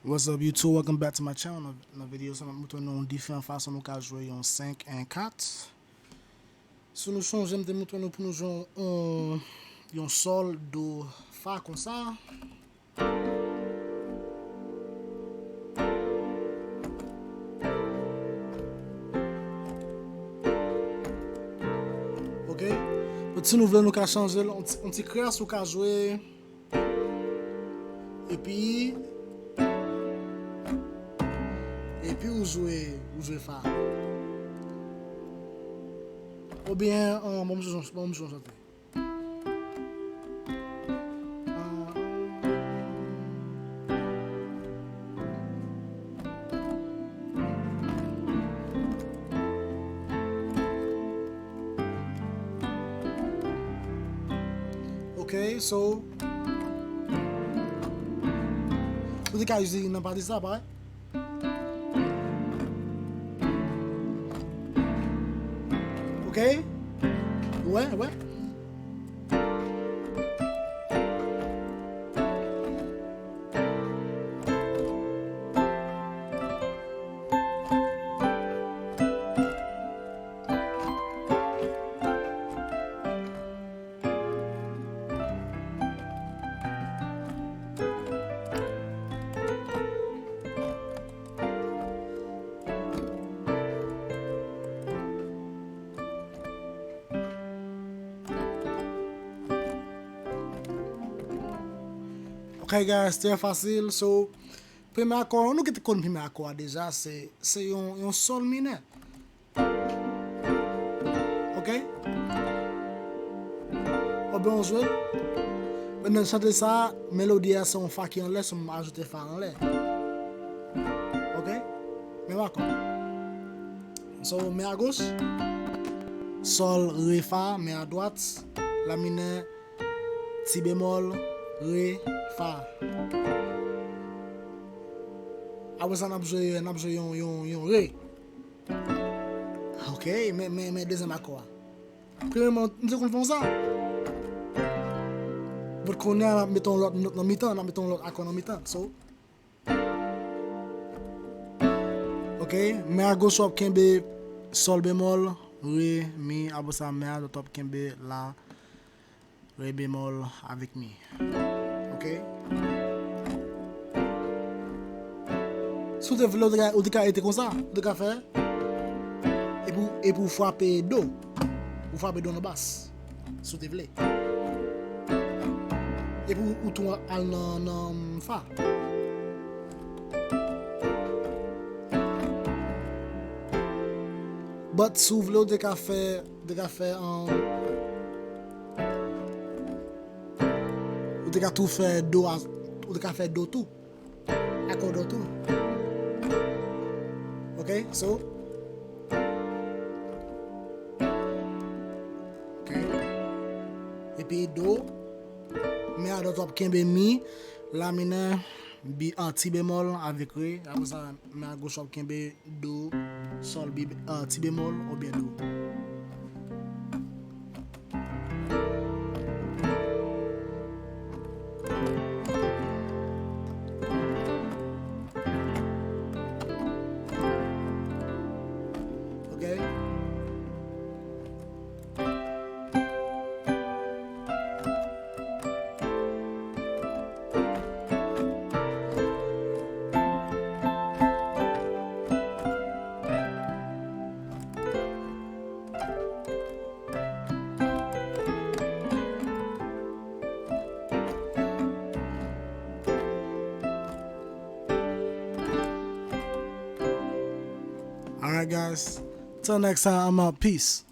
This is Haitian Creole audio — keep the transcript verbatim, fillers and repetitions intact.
What's up YouTube? Welcome back to my channel. Nan, nan videyo sa, m ap montre nou yon diferan fason nou ka jwe yon senk, en, kat. Si nou sonje, m te montre nou pou nou jwe yon, yon sòl, do, fa konsa. Ok? But si nou vle, nou ka chanje l, yon ti, yon ti kras, ou ka jwe. Epi, epi ou jwe, ou jwe fa. Oubyen, an, bon, m jwe, bon, m jwe chante. Ok, so, ou te ka jwe nan pati sa, pa vre? Ok? Wè, wè. Ok, guys, trè fasil. So, premye akò, nou ki te konn premye akò a deja, se, se yon, yon sòl minè. Ok? Oubyen w jwe l. Men nan chante sa, melodi a se yon fa ki anlè, so m ajoute fa anlè. Ok? Men pa kò. So, men a goch, sòl, re, fa, men a dwat, la minè, ti bemòl, re, fa. Apre sa, n ap jwe, n ap jwe yon, yon, yon re. Ok, men, men, men dezyèm akò a. Premyèman, m te konn fè konsa. But kounye a, n ap mete yon lòt nòt nan mitan, n ap mete yon lòt akò nan mitan. So, ok, men a goch w ap kenbe sòl bemòl, re, mi, apre sa men a dwat w ap kenbe la, re bemòl avèk mi. Ok? Si w te vle, ou te ka, ou te ka rete konsa. Ou te ka fè. Epi, epi w frape do. Ou frape do nan bas. Si w te vle. Epi w, ou tou al nan, nan fa. But si w vle, ou te ka fè, ou te ka fè, um, ou te ka tou fè do a, ou te ka fè do tou. Akò do tou. Ok, so. Ok. Epi do. Men a dwat w ap kenbe mi, la minè, bi, an, ti bemòl avèk re. Apre sa, men a goch w ap kenbe do, sòl, bi, an, ti bemòl oubyen do. Ok? Alright, guys. Till next time, I'm out. Peace.